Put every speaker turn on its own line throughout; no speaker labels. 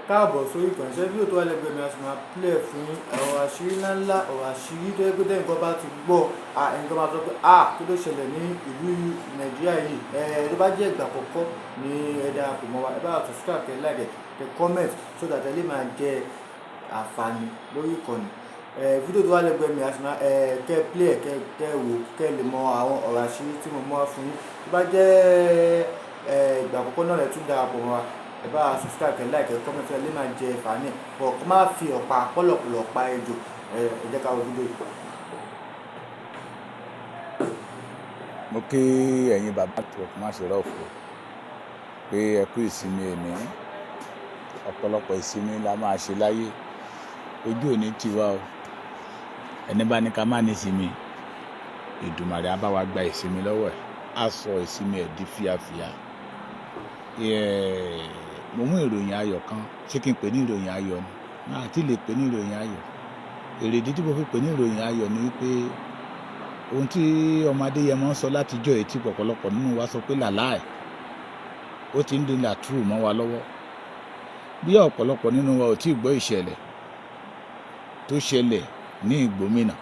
Káàbọ̀ sórí ìkànnì. Ṣé fídíò tó wà lẹ́gbẹ̀ẹ́ mi, a sì máa play ẹ̀ fún yín. Ọ̀rọ̀ àṣírí ńláńlá, ọ̀rọ̀ àṣírí tó yẹ pé tẹ́nìkan bá ti gbọ́, à ẹnìkan máa sọ pé, "À, kí ló ṣẹlẹ̀ ní ìlú Nàìjíríà yìí?" Ẹ tó bá jẹ́ ìgbà àkọ́kọ́ ní ẹ darapọ̀ mọ́ wa, ẹ bá wa subscribe, kẹ́ like, kẹ́ comment, so that ẹ lè máa jẹ àǹfààní lórí ìkànnì. Ẹ fídíò tó wà lẹ́gbẹ̀ẹ́ mi, a sì máa ẹ kẹ́ play ẹ̀, kẹ́ wò, kẹ́ lè mọ àwọn ọ̀rọ̀ àṣírí tí mo mú wá fún yín. Tó bá jẹ́ ẹ ìgbà àkọ́kọ́ náà lẹ tún darapọ̀ mọ́ wa, ẹ bá wa subscribe, kẹ́ like, kẹ́ comment, ẹ lè máa jẹ àǹfààní. But kó má fi ọ̀pá pọ̀lọ̀pọ̀lọ̀ pa ejò. Ẹ jẹ́ ká wo fídíò yìí.
Mo kí ẹ̀yin bàbá network má ṣe rọ́ọ̀fù pé ẹ kú ìsinmi èní. Ọ̀pọ̀lọpọ̀ ìsinmi la máa ṣe láyé. Ojú òní tiwa o. Ẹni bá ní ká má ní ìsinmi, Èdùmàrè á bá wa gba ìsinmi lọ́wọ́ ẹ̀, á sọ ìsinmi ẹ̀ di fíafíà. Mo mú ìròyìn ayọ̀ kan. Ṣé kí n pè ní ìròyìn ayọ̀ ni? Máa tí lè pè ní ìròyìn ayọ̀. Èrèdí tí mo fi pè ní ìròyìn ayọ̀ ni wípé ohun tí ọmọ Adéyẹmọ ń sọ látijọ́ èyí tí ọ̀pọ̀lọpọ̀ nínú wa sọ pé làláì, ó ti ń di làtúrù mọ́ wa lọ́wọ́. Bí ọ̀pọ̀lọpọ̀ nínú wa ò tí ì gbọ́ ìṣẹ̀lẹ̀ tó ṣẹlẹ̀ ní Ìgbómìnà,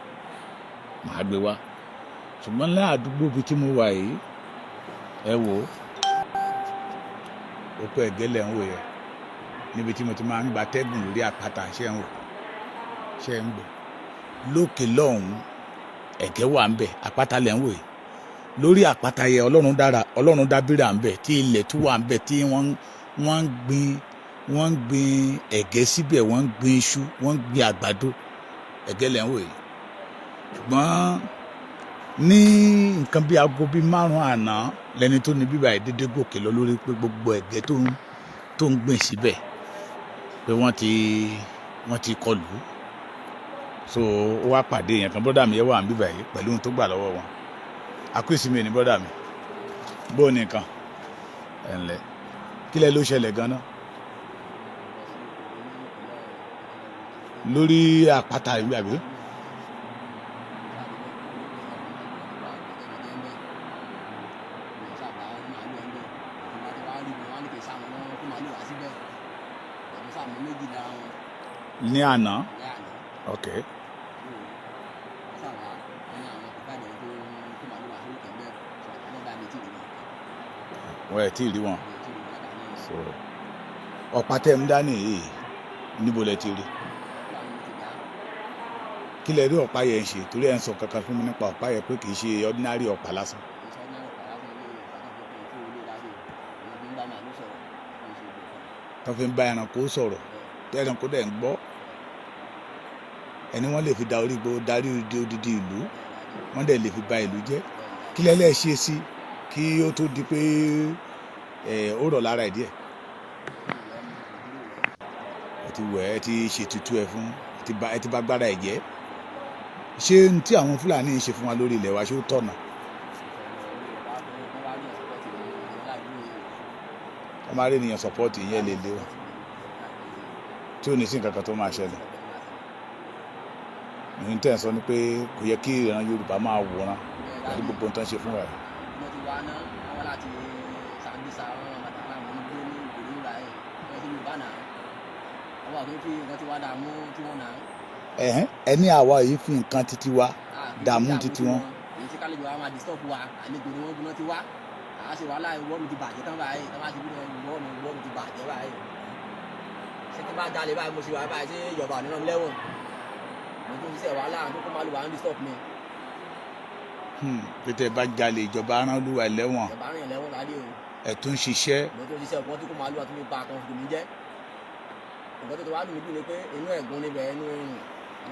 màá gbé wá. Ṣùgbọ́n ní àdúgbò ibi tí mo wà yìí, ẹ wò ó, oko ẹ̀gẹ́ lẹ̀ ń wò yẹn níbi tí mo ti máa ń gba tẹ́gùn lórí àpáta. Ṣé ń wò? Ṣé ń gbọ́? Lókè lọ́hùn-ún, ẹ̀gẹ́ wà ń bẹ̀. Àpáta lẹ̀ ń wò yìí. Lórí àpáta yẹn, Ọlọ́run dára, Ọlọ́run dábìrà ń bẹ̀, tí ilẹ̀ tún wà ń bẹ̀, tí wọ́n ń gbin ẹ̀gẹ́ síbẹ̀, wọ́n ń gbin iṣu, wọ́n ń gbin àgbàdo. Ẹ̀gẹ́ lẹ̀ ń wò yìí. Ṣùgbọ́n ní nǹkan bí aago bíi 5 àná, lẹni tó ní bíbá yìí dédé gòkè lọ lórí pé gbogbo ẹ̀gẹ́ tó ń gbìn síbẹ̀, pé wọ́n ti kọlù ú. So ó wá pàdé yẹn kan. Brother mi yẹn wà ní bíbá yìí pẹ̀lú ohun tó gbà lọ́wọ́ wọn. Àkú ìsinmi ní, brother mi. Bó o ní nǹkan? Ẹ̀ ǹlẹ́. Kí lẹ ló ṣẹlẹ̀ gan-an lórí àpáta ìwé àbí? Ní àná? Ok. Wọ́n ẹ̀ tí ì rí wọn. So ọ̀pá tẹ́ ń dání yìí, níbo lẹ ti rí? Kí lẹ rí ọ̀pá yẹn ṣe? Torí ẹ̀ ń sọ kankan fún mi nípa ọ̀pá yẹn pé kì í ṣe ordinary ọ̀pá lásán. Tó fi ń bá ẹranko sọ̀rọ̀, tí ẹranko dẹ̀ ń gbọ́. Ẹni wọ́n lè fi da orí gbó darí odidi ìlú, wọ́n dẹ̀ lè fi ba ìlú jẹ́. Kí lẹ lẹ́ ṣe sí kí ó tó di pé ẹ̀ ó rọ̀ lára ẹ̀ díẹ̀? Ẹ ti wẹ̀, ẹ ti ṣètùtù ẹ fún, ẹ ti bá gbára ẹ̀ jẹ́. Ṣé n tí àwọn Fúlàní ń ṣe fún wa lórí ilẹ̀ wa, ṣé ó tọ̀nà? Wọ́n máa rí ènìyàn support ìyẹn lè lé wọn tí ò ní sí nǹkan kan tó máa ṣẹlẹ̀. Ìhun tẹ́ ẹ̀ ń sọ ni pé kò yẹ kí ìran Yorùbá máa wòran pẹ̀lú gbogbo ohun tó ń ṣe fún wa yìí. Ẹ̀hẹ́n, ẹni àwa yìí fi nǹkan titi wa dààmú titi wọn. Pé tẹ́ ẹ bá jalè, ìjọba arán olúwa ẹ̀ lẹ́wọ̀n, ẹ̀ tún ń ṣiṣẹ́.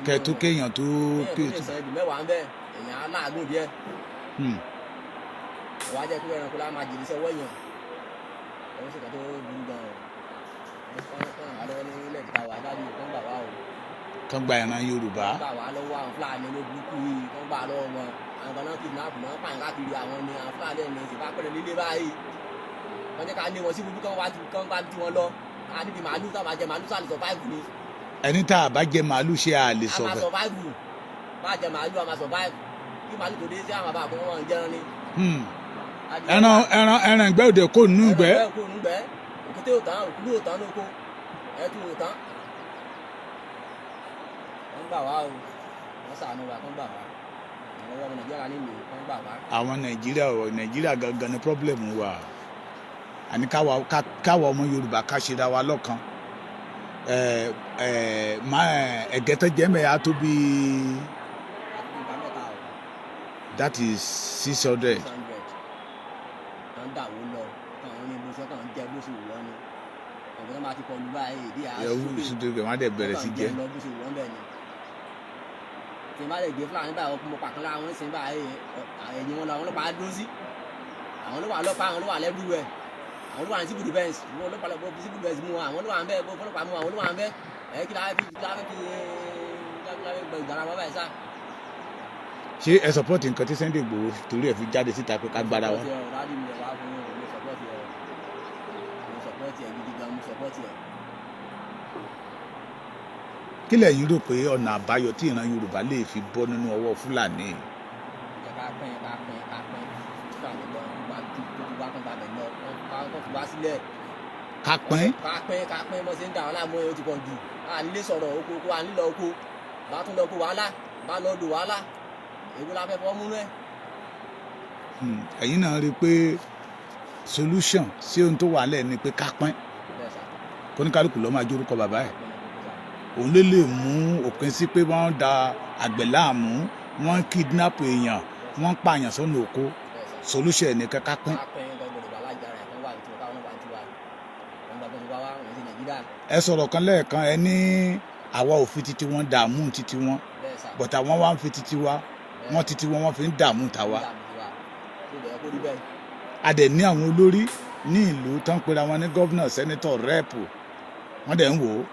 Kẹ́ ẹ tó kéèyàn tó Kán gba ìran Yorùbá. Ẹni tá a bá jẹ màálù, ṣé a lè sọ̀fẹ̀? Ẹran ìgbẹ́ òde kò nínú ìgbẹ́.
Ẹ tún wò tán. Wọ́n gbà wá o, wọ́n ṣàánú wa, kán gbà wá. Àwọn ọmọ Nàìjíríà nílò kán gbà wá.
Àwọn Nàìjíríà, ọ̀rọ̀ Nàìjíríà gangan ni problem wa. Àní káwa káwa ọmọ Yorùbá ká ṣera wa lọ́kan. Ẹ ẹ má ẹ̀gẹ́ tó jẹ́ mẹ́ẹ̀ á tó bí
Àti ìgbà mẹ́ta o.
That is 600.
600 kàn dà wó lọ, kàn ń rin bó ṣe kàn ń jẹ bó ṣe wù wọ́n ni. Ọ̀gbọ́n tó máa ti kọlu báyìí, ìdí àá
ẹ̀wù
sókè.
Sókè, wọ́n á dẹ̀ bẹ̀rẹ̀ sí
kàn
jẹ.
jẹun lọ bó ṣe wù wọ́n bẹ́ẹ̀ ni. Tí n bá lè gbé Fúlàní báyìí, mo pàkan lára wọn sí báyìí, ẹ̀yìn wọn làwọn ọlọ́pàá dúró sí. Àwọn ló wà ọlọ́pàá, àwọn ló wà everywhere, àwọn ló wà ní civil defence, wọn ọlọ́pàá lọ civil defence mú wọn, àwọn ló wà ń bẹ, ọlọ́pàá mú wọn, àwọn ló wà ń bẹ. Ẹ kí la fi gbẹ ìgbàlá wọn báyìí sá.
Ṣé ẹ support nǹkan tí Sunday Igboho torí ẹ̀ fi jáde síta pé ká gbára wa?
Support ẹ o, daddy mi ẹ wá fún yín o, mo support ẹ o, mo support ẹ gidi gan, mo support ẹ.
Kí lẹ̀yin rò pé ọ̀nà àbáyọ tí ìran Yorùbá lè fi bọ́ nínú ọwọ́ Fúlàní?
Jẹ́ ká pín, ká pín, ká pín. Fúlàní gan wá tó tó wá kán gbàgbẹ́ lọ, kán fi wá sílẹ̀.
Ká pín.
Ká pín, ká pín. Bó ṣe ń dà wọn láàmú ẹ, ó ti pọ̀ jù. À nílé sọ̀rọ̀ oko oko, à nílò oko, bá tún lọ oko wàhálà, bá lọ odò wàhálà. Èwo la fẹ́ fọ́ múnú ẹ̀?
Ẹ̀yin náà rí i pé solution sí ohun tó wà lẹ̀ ni pé ká pín.
Bẹ́ẹ̀ sà.
Kóníkálukú ló máa jórúkọ bàbá ẹ̀.
Ká pín ní kókó sà.
Òun ló lè mú òpin sí pé wọ́n ń da àgbẹ̀ láàmú, wọ́n ń kidnap èèyàn, wọ́n ń pààyàn sọ́nà oko.
Bẹ́ẹ̀ sà.
Solution ẹ̀ ní ká pín.
Ká pín, gbọ́dọ̀ wà lájà rẹ̀, kán wà ní tiwa, káwọn náà wà ní tiwa. Wọn gbà bó ti wá wá wọn sí Nàìjíríà.
Ẹ sọ̀rọ̀ kan lẹ́ẹ̀kan, ẹ ní àwa ò fi titi wọn dààmú titi wọn.
Bẹ́ẹ̀ sà.
But àwọn wá ń fi titi wa, wọ́n titi wọn, wọ́n fi ń dààmú tàwa.
Dààmú tiwa tó bẹ̀rẹ̀ kó rí bẹ́ẹ̀.
A dẹ̀ ní àwọn olórí ní ìlú tán pera wọn ní governor, senator, rep, wọ́n dẹ̀ ń wò ó.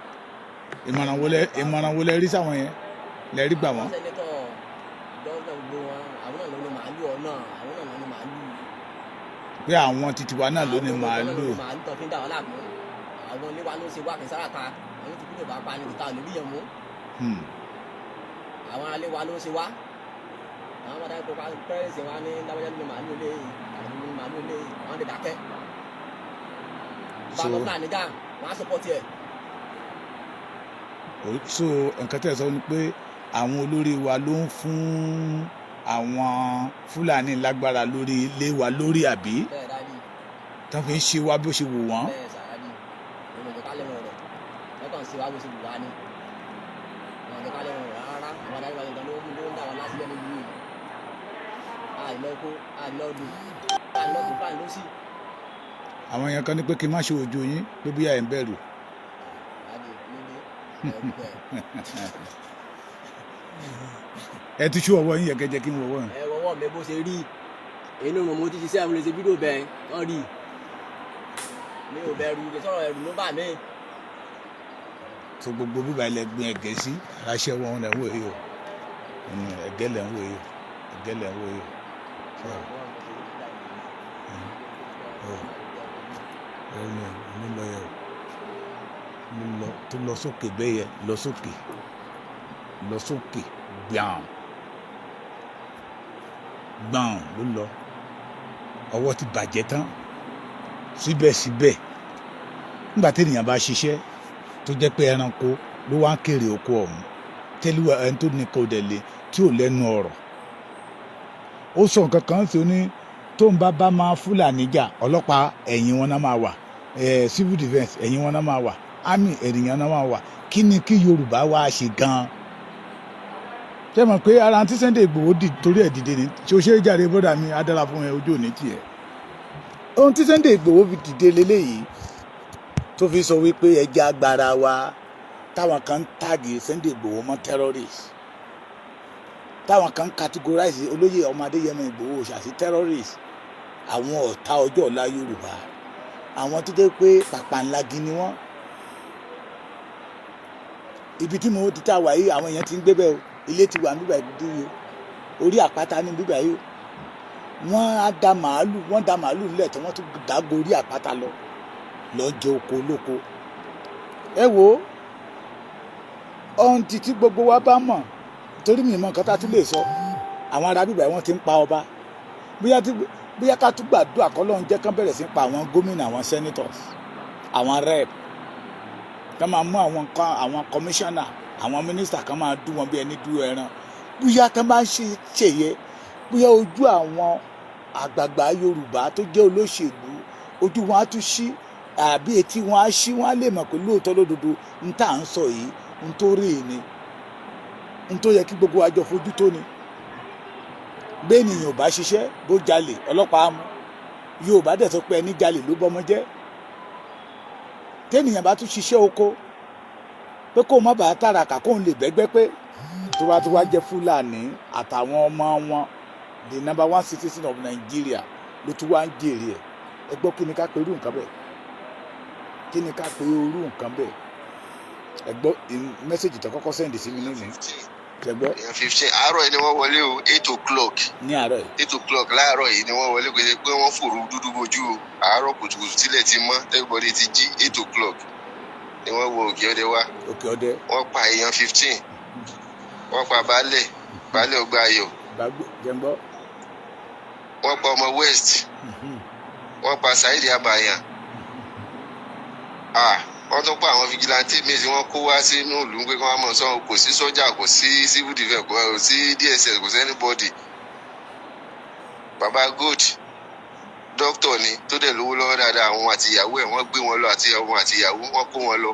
Ìmọ̀ràn wo lẹ rí sáwọn yẹn lẹ rí gbà wọ́n?
Àwọn senator, governor, gbogbo wọn, àwọn náà ló ní màálù ọ̀nà, àwọn náà ló ní màálù.
Pé àwọn titi wa náà ló ní
Àwọn
màálù.
náà ló ní màálù tó fi ń dà wọ́n láàmú. Àwọn ilé wa ló ń ṣe wá kì í sára ta àwọn tí kúlò bá pa ni kìtà lórí yẹn mú. Àwọn alẹ́ wa ló ń ṣe wá. Àwọn ọmọdé kó pa pẹ́rẹ́sì wa ní lábẹ́jà ló ní màálù lé, àwọn ló ní màálù lé, àwọn lè dákẹ́ bá wọn Fúlàní dá wọn á support ẹ̀.
So nǹkan tẹ́ ẹ sọ ni pé àwọn olórí wa ló ń fún àwọn Fúlàní lágbára lórí ilé wa lórí, àbí?
Bẹ́ẹ̀, daddy.
Tán fi ń ṣe wá bó ṣe wù wọ́n.
Bẹ́ẹ̀ sà, daddy. Òun ò jẹ́ ká lẹ́nu ọ̀rọ̀, wọ́n kàn ṣe wá bó ṣe wù wá ni. Wọn ò jẹ́ ká lẹ́nu ọ̀rọ̀ rárá. Àwọn adarí wa nìkan ló ń dà wọ́n lásìlẹ̀ nílùú yìí. Àìlọ́kó, àìlọ́dún, àìlọ́dún, Fúlàní ló sì.
Àwọn èèyàn kan ní pé kí n má ṣe ojú yín, pé bóyá ẹ̀ ń bẹ̀rù.
Daddy nílé ẹ̀rù bẹ́ẹ̀.
Ẹ ti ṣú ọwọ́ yín yẹ kẹjẹ kí n wọwọ́ yín.
Ẹ wọ́wọ́ mi bó ṣe rí inú mo ti ṣiṣẹ́, mo lè ṣe fídíò bẹ́ẹ̀ kán rí. Mi ò bẹ̀rù, kì í sọ̀rọ̀ ẹ̀rù ló bà mí.
Tó gbogbo bíbá ilẹ̀ gbin ẹ̀gẹ́ sí aráṣẹ́ wọn lẹ̀ ń wò yìí o. Ẹ̀gẹ́ lẹ̀ ń wò yìí o, ẹ̀gẹ́ lẹ̀ ń wò yìí o. So, oh, ẹni ló lọ yẹ o, ló lọ tó lọ sókè bẹ́ẹ̀ yẹ, lọ sókè, lọ sókè gbàm gbàm ló lọ. Ọwọ́ ti bàjẹ́ tán. Síbẹ̀síbẹ̀, nígbà tí ènìyàn bá ṣiṣẹ́ tó jẹ́ pé ẹranko ló wá ń kéré oko ọ̀hún tẹ́lẹ̀, ẹni tó ní kò dẹ̀ lé tí ò lẹ́nu ọ̀rọ̀, ó sọ nǹkan kan sí, ó ní tó ń bá bá máa Fúlàní jà, ọlọ́pàá ẹ̀yìn wọn náà máa wà, civil defence ẹ̀yìn wọn náà máa wà, army ẹ̀yìn wọn náà máa wà. Kí ni kí Yorùbá wá ṣe gan-an? Ṣé mọ̀ pé ara tí Sunday Igboho torí ẹ̀ dìde ni? Ṣé o ṣe é jáde, bọ́dà mi adára fún ẹ, ojú òní tiẹ̀. Ohun tí Sunday Igboho fi dìde leléyìí, tó fi sọ wípé ẹja agbára wa, táwọn kan ń tag Sunday Igboho mọ́ terrorist, táwọn kan ń categorize olóyè ọmọ Adéyẹmọ Ìgbòho ṣàṣì terrorist, àwọn ọ̀tá ọjọ́ ọ̀la Yorùbá, àwọn tó jẹ́ pé pàpàǹlagi ni wọ́n. Ibi tí mo ti ta wà yìí, àwọn èèyàn ti ń gbé bẹ́ẹ̀ o. Ilé ti wà níbà yìí o, orí àpáta ní bíbà yìí o. Wọ́n á da màálù, wọ́n da màálù nílẹ̀ tí wọ́n tún dàgbò orí àpáta lọ lọ jẹ oko olóko. Ẹ wo ohun tí gbogbo wa bá mọ̀, torí mi mọ̀ nǹkan tá a tún lè sọ. Àwọn ará bíbà yìí, wọ́n ti ń pa ọba. Bóyá ká tún gbàdúrà kọ́lọ́run jẹ́ kán bẹ̀rẹ̀ sí pa àwọn gómìnà, àwọn senators, àwọn rep. Ká máa mú àwọn nǹkan, àwọn kọmíṣánná, àwọn mínísítà kan, máa dú wọn bí ẹni dú ẹran. Bóyá tá bá ń ṣe ṣèyẹ, bóyá ojú àwọn àgbààgbà Yorùbá tó jẹ́ olóṣèlú, ojú wọn á tún ṣí, àbí etí wọn á ṣí, wọn á lè mọ̀ pé lóòótọ́ lódodo, n tá à ń sọ yìí, n tó rí ni, n tó yẹ kí gbogbo wa jọ fojú tó ni. Bẹ́ẹ̀ ènìyàn ò bá ṣiṣẹ́, bó jalè, ọlọ́pàá á mú. Yorùbá dẹ̀ sọ pé ẹni jalè ló bọ́mọ jẹ́. Tẹ́nìyàn bá tún ṣiṣẹ́ oko pé kó má bàa tàràkà, kóun lè bẹ́gbẹ́ pé, tó bá tún wá jẹ́ Fúlàní àtàwọn ọmọ wọn, the number one citizen of Nigeria ló tún wá ń jèrè ẹ̀. Ẹ gbọ́, kí ni ká pe irú nǹkan bẹ́ẹ̀? Kí ni ká pe irú nǹkan bẹ́ẹ̀? Ẹ gbọ́ message tó kọ́kọ́ send sí mi lónìí, ṣẹ gbọ́?
Èèyàn 15, àárọ̀ yìí ni wọ́n wọlé o, 8 o'clock.
Ní àárọ̀ yìí.
8 o'clock láàárọ̀ yìí ni wọ́n wọlé. Kò ṣe pé wọ́n fòrò dúdú bojú o. Àárọ̀ kùtùkùtù, tílẹ̀ ti mọ́, everybody ti jí, 8 o'clock ni wọ́n wọ Òkè Ọdẹ wá.
Òkè Ọdẹ.
Wọ́n pa èèyàn 15. Wọ́n pa baálẹ̀, baálẹ̀ Ọgbà Ayọ̀.
Gbàgbé jẹ́ ń gbọ́.
Wọ́n pa ọmọ West. Wọ́n pa Saheed Abayan. Ah, wọ́n tún pa àwọn vigilante míì tí wọ́n kó wá sínú ìlú pé kí wọ́n mọ̀ sọ. Kò sí sọ́jà, kò sí civil defence, kò sí DSS, kò sí anybody. Baba Gold, dókítà ni, tó dẹ̀ lówó lọ́wọ́ dáadáa, àwọn àti ìyàwó ẹ̀, wọ́n gbé wọn lọ, àti àwọn àti ìyàwó, wọ́n kó wọn lọ.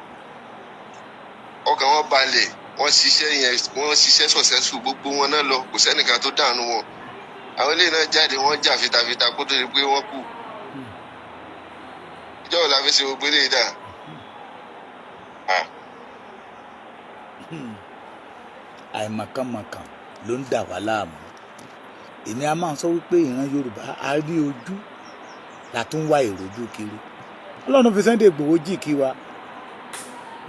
Ọkàn wọn balẹ̀, wọ́n ṣiṣẹ́ yẹn, wọ́n ṣiṣẹ́ successful. Gbogbo wọn náà lọ, kò sẹ́nìkan tó dànù wọn. Àwọn eléyìí náà jáde, wọ́n jà fitafita kó tó di pé wọ́n kú. Ìjọba la fi ṣe gbogbo eléyìí dà? Ah.
Àìmọ̀kànmọ̀kàn ló ń dà wá láàmú. Èmi a máa sọ wípé ìran Yorùbá, a rí ojú la tún wá ìrojú kiri. Ọlọ́run fi Sunday Igboho jì kí wa.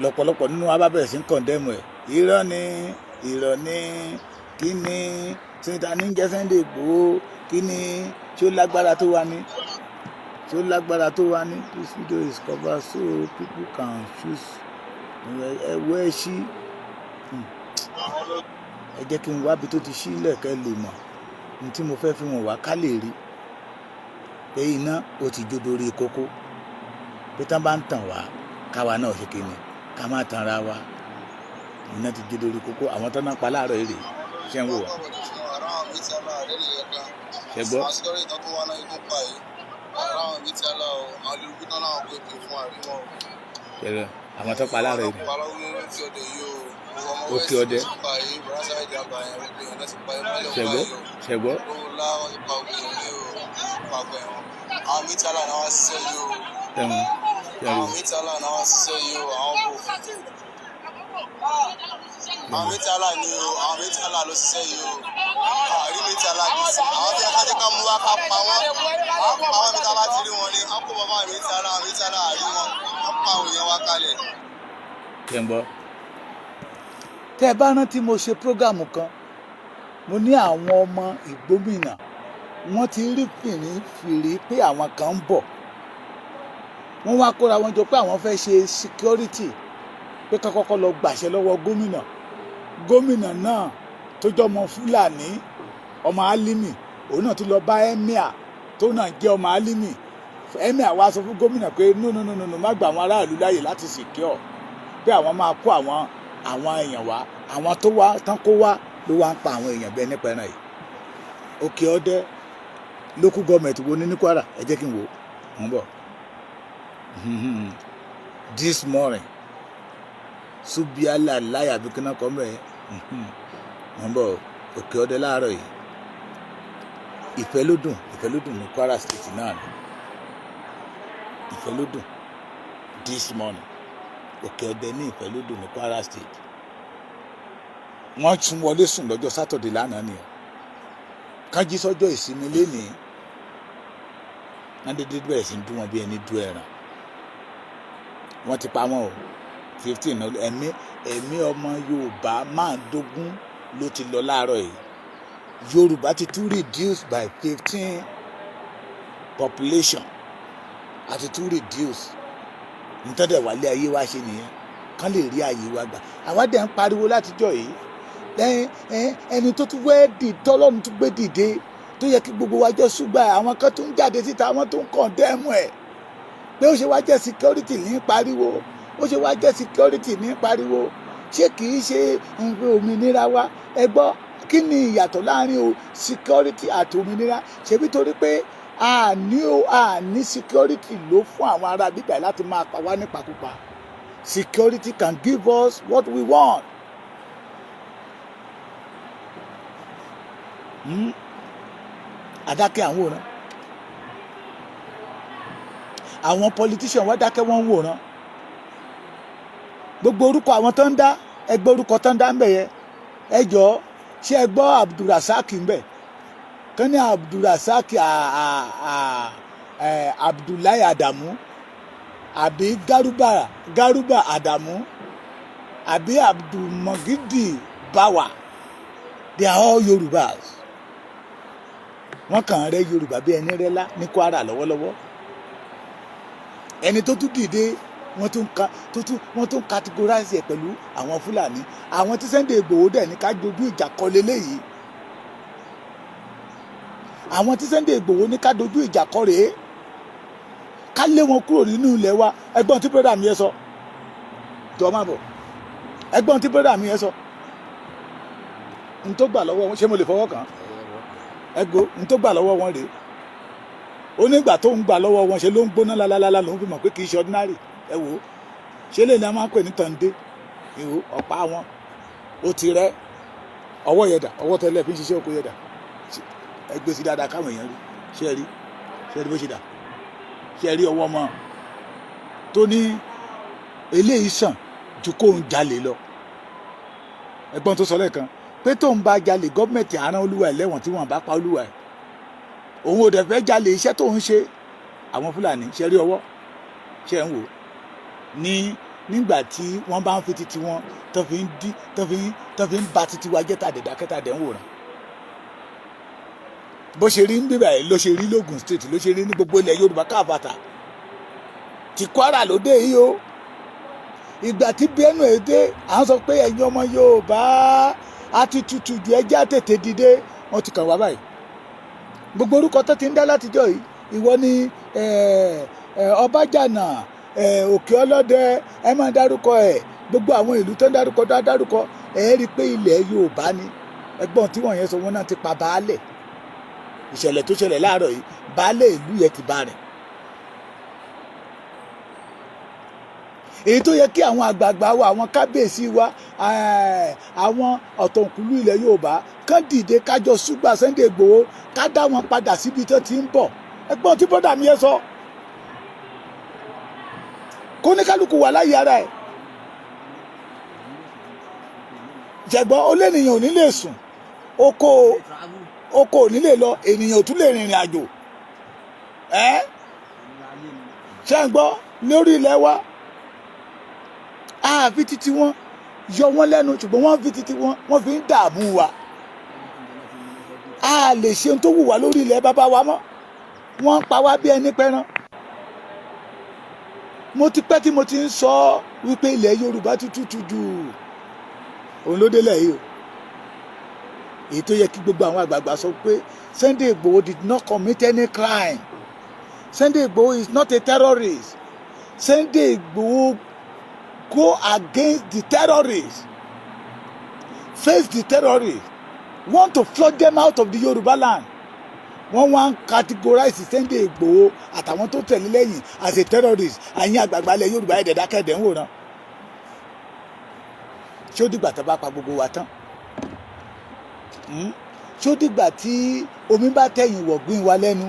Lọ́pọ̀lọpọ̀ nínú wa bá bẹ̀rẹ̀ sí ń condemn ẹ̀. Irọ́ ni, irọ́ ni. Kí ni títa ní jẹ́ Sunday Igboho? Kí ni tí ó lágbára tó wá ní, tí ó lágbára tó wá ní? This video is covered so people can choose. Ẹ wọ, ẹ ṣí, ẹ jẹ́ kí n wábi tó ti sílẹ̀ kẹ́ lè mọ̀ ní tí mo fẹ́ fi wọ̀n wá, ká lè rí pé iná ó ti jó dórí kókó, pé tán bá ń tàn wá, káwa náà ṣe kíni, ká má tanra wa. Iná ti jó dórí kókó. Àwọn tó náà pa láàárọ̀ èrè ṣé ń wò wá, ṣe gbọ́?
Àwọn security tó tún wá náà ikú pa yìí, àwọn mítàlá o, àwọn olùkú tán láwọn kò pè fún àríwọ̀n o.
Ṣe àwọn tó pa láàárọ̀ èrè? Òkè Ọdẹ. Ṣe gbọ́? Ṣe gbọ́?
Àwọn mítàlá náà wá ṣiṣẹ́ yìí o.
Tẹ̀wọ̀n ṣe
Àwọn
rí?
Mítàlá náà wá ṣiṣẹ́ yìí o. Àwọn bò, àwọn mítàlá ni o, àwọn mítàlá ló ṣiṣẹ́ yìí o. Àrí mítàlá ní sí àwọn tí a ká jẹ́ ká mú wá, ká pa wọ́n, wọ́n pa wọ́n bí ká bá ti rí wọn ni wọ́n kó bàbá mítàlá. Àwọn mítàlá, àrí wọn, wọ́n pa àwọn èèyàn wa kalẹ̀.
Ṣe ń gbọ́? Tẹ́ ẹ bá rántí, mo ṣe program kan, mo ní àwọn ọmọ Ìgbómìnà, wọ́n ti rí fìrífìrí pé àwọn kan ń bọ̀. Wọ́n wá kóra wọn jọ pé àwọn fẹ́ ṣe security, pé ká kọ́kọ́ lọ gbàṣẹ lọ́wọ́ gómìnà. Gómìnà náà tó jẹ́ ọmọ Fúlàní, ọmọ Álímì, òun náà tún lọ bá emir tó náà jẹ́ ọmọ Álímì. Emir wá sọ fún gómìnà pé no, no, no, no, no, má gba àwọn aráàlú láàyè láti secure, pé àwọn máa kó àwọn èèyàn wá. Àwọn tó wá tán kó wá ló wá ń pa àwọn èèyàn bẹ́ẹ̀ nípa ẹran yìí. Òkè Ọdẹ, local government wo ní ní Kwara? Ẹ jẹ́ kí n wò ó ń bọ̀. This morning, Subiala láyà bí kí náà kọ́ mẹ́ ń bọ̀. Òkè Ọdẹ láàárọ̀ yìí, Ìfẹ́lódùn, Ìfẹ́lódùn ní Kwara State náà ni Ìfẹ́lódùn. This morning, Òkè Ọdẹ ní Ìfẹ́lódùn ní Kwara State. Wọ́n tún wọlé sùn lọ́jọ́ Saturday lánàá nìyẹn, kájí sọ́jọ́ ìsinmi lénìí, wọ́n dédé bẹ̀rẹ̀ sí í dún wọn bí ẹni dún ẹran. Wọ́n ti pa wọ́n o, 15. Ẹ̀mí ọmọ Yorùbá 15 ló ti lọ láàárọ̀ yìí. Yorùbá ti tún reduce by 15 population, àti tún reduce. Nítorí wálé ayé wa ṣe nìyẹn, kán lè rí ààyè wa gbà. Àwa dẹ̀ ń pariwo látijọ́ yìí. Ẹni tó tún wẹ́ dì, tọ́lọ́run tún gbé dìde, tó yẹ kí gbogbo wa jọ ṣùgbọ́n àwọn kan tó ń jáde síta, àwọn tó ń condemn ẹ̀ pé ó ṣe wá jẹ́ security ní pariwo. Ó ṣe wá jẹ́ security ní pariwo? Ṣé kì í ṣe nǹkan òmìnira wa? Ẹ gbọ́, kí ni ìyàtọ̀ láàrin o security àti òmìnira? Ṣebí torí pé a ní o, a ní security ló fún àwọn ará bíbá láti máa pa wá nípakúpa. Security can give us what we want. Adákẹ́ àwọn wòran, àwọn politician wá dákẹ́, wọ́n ń wòran. Gbogbo orúkọ àwọn tó ń dá ẹgbẹ́, orúkọ tó ń dá ń bẹ̀ yẹ, ẹ jọ̀ọ́, ṣé ẹ gbọ́ Abdulrasaq ń bẹ̀ kán ní Abdulrasaq, Abdullahi Adamu, àbí Garuba Adamu, àbí Abdulmogidi Bawa? They are all Yorubas. Wọ́n kàn ń rẹ́ Yorùbá bí ẹni rẹ́lá ní Kwara lọ́wọ́lọ́wọ́. Ẹni tó tún dìde, wọ́n tún ka tó tún wọ́n tún categorize ẹ̀ pẹ̀lú àwọn Fúlàní, àwọn tí Sunday Igboho dẹ̀ ní ká dojú ìjà kọ leléyìí. Àwọn tí Sunday Igboho ní ká dojú ìjà kọ rèé, ká lé wọn kúrò nínú ilẹ̀ wa. Ẹgbọ́n tí brother mi yẹn sọ, jọ má bọ̀. Ẹgbọ́n tí brother mi yẹn sọ, n tó gbà lọ́wọ́ wọn, ṣé mo lè fọwọ́ kàn án? Ẹgbó n tó gbà lọ́wọ́ wọn rèé. Ó nígbà tó ń gbà lọ́wọ́ wọn, ṣe ló ń gbóná lálálálá, ló ń fi mọ̀ pé kì í ṣe ordinary. Ẹ wò ó, ṣé lè ní a máa ń pè ní tàǹdé ìwò ọ̀pá wọn. Ó ti rẹ́ ọwọ́ yẹn dà, ọwọ́ tẹ́lẹ̀ fi ń ṣiṣẹ́ oko yẹn dà. Ẹ gbé sí dáadáa káwọn èèyàn rí. Ṣé ẹ rí? Ṣé ẹ rí bó ṣe dà? Ṣé ẹ rí ọwọ́ mọ́ tó ní eléyìí sàn ju kóun jalè lọ? Ẹ̀gbọ́n tó sọ lẹ́ẹ̀kan pé tóun bá jalè, gọ́ọ̀mẹ̀ntì àrán olúwa ẹ̀ lẹ́wọ̀n tí wọ́n bá pa olúwa ẹ̀. Òun ò dẹ̀ fẹ́ jalè, iṣẹ́ tóun ṣe àwọn Fúlàní. Ṣe rí ọwọ́? Ṣe ń wò ní nígbà tí wọ́n bá ń fi titi wọn tó fi ń dí, tó fi ń ba titi wa jẹ́, tàdé dákẹ́, tàdé ń wòran. Bó ṣe rí ń bíbà yìí ló ṣe rí lógùn State, ló ṣe rí ní gbogbo ilẹ̀ Yorùbá káàbàtà. Ti Kwara ló dé yìí o. Ìgbà tí Benue dé, à ń sọ pé ẹ̀yin ọmọ Yorùbá a ti tutù ju, ẹjẹ́ àtètè dìde. Wọ́n ti kàn wá báyìí. Gbogbo orúkọ tó ti ń dá látijọ́ yìí, ìwọ ni Ọbàjànà, Òkè Ọlọ́dẹ, ẹ máa dárúkọ ẹ. Gbogbo àwọn ìlú tó ń dárúkọ tó ń dárúkọ, ẹ rí i pé ilẹ̀ Yorùbá ni. Ẹgbọ́n tí wọ́n yẹn sọ, wọn náà ti pa baálẹ̀. Ìṣẹ̀lẹ̀ tó ṣẹlẹ̀ láàárọ̀ yìí, baálé ìlú yẹn ti bá rìn. Èyí tó yẹ kí àwọn àgbààgbà wa, àwọn kábíyèsí wa, àwọn ọ̀tọ̀kùlú ilẹ̀ Yorùbá kán dìde, kájọ ṣùgbà Sunday Igboho, ká dá wọn padà síbi tó ti ń bọ̀. Ẹgbọ́n tí bọ́dà mi yẹn sọ, kó ní kálukú wà láyé ara ẹ̀ jẹ̀gbọ́n. Ó lénìyàn ò ní lè sùn, oko oko ò ní lè lọ, ènìyàn ò tún lè rìnrìn àjò. Ẹ́ ṣé ń gbọ́? Lórí ilẹ̀ wa, àfi títí wọn yọ wọ́n lẹ́nu, ṣùgbọ́n wọ́n fi títí wọn, wọ́n fi ń dààmú wa. A lè ṣe ohun tó wù wá lórí ilẹ̀ bàbá wa mọ́. Wọ́n ń pa wá bí ẹni pẹran. Mo ti pẹ́ tí mo ti ń sọ wípé ilẹ̀ Yorùbá ti tútù jù. Òun ló délẹ̀ yìí o. Èyí tó yẹ kí gbogbo àwọn àgbààgbà sọ pé Sunday Igboho did not commit any crime, Sunday Igboho is not a terrorist, Sunday Igboho go against the terrorists, face the terrorists, want to flush them out of the Yoruba land. Wọ́n wá ń categorize Sunday Igboho àtàwọn tó tẹ̀lé lẹ́yìn as a terrorist. Àyìn àgbààgbà ilẹ̀ Yorùbá, ẹ̀dẹ̀ dákẹ́dẹ̀ ń wòran. Ṣé ó dìgbà tó bá pa gbogbo wa tán? Ṣé ó dìgbà tí omi bá tẹ̀yìn wọ̀gbìn wa lẹ́nu?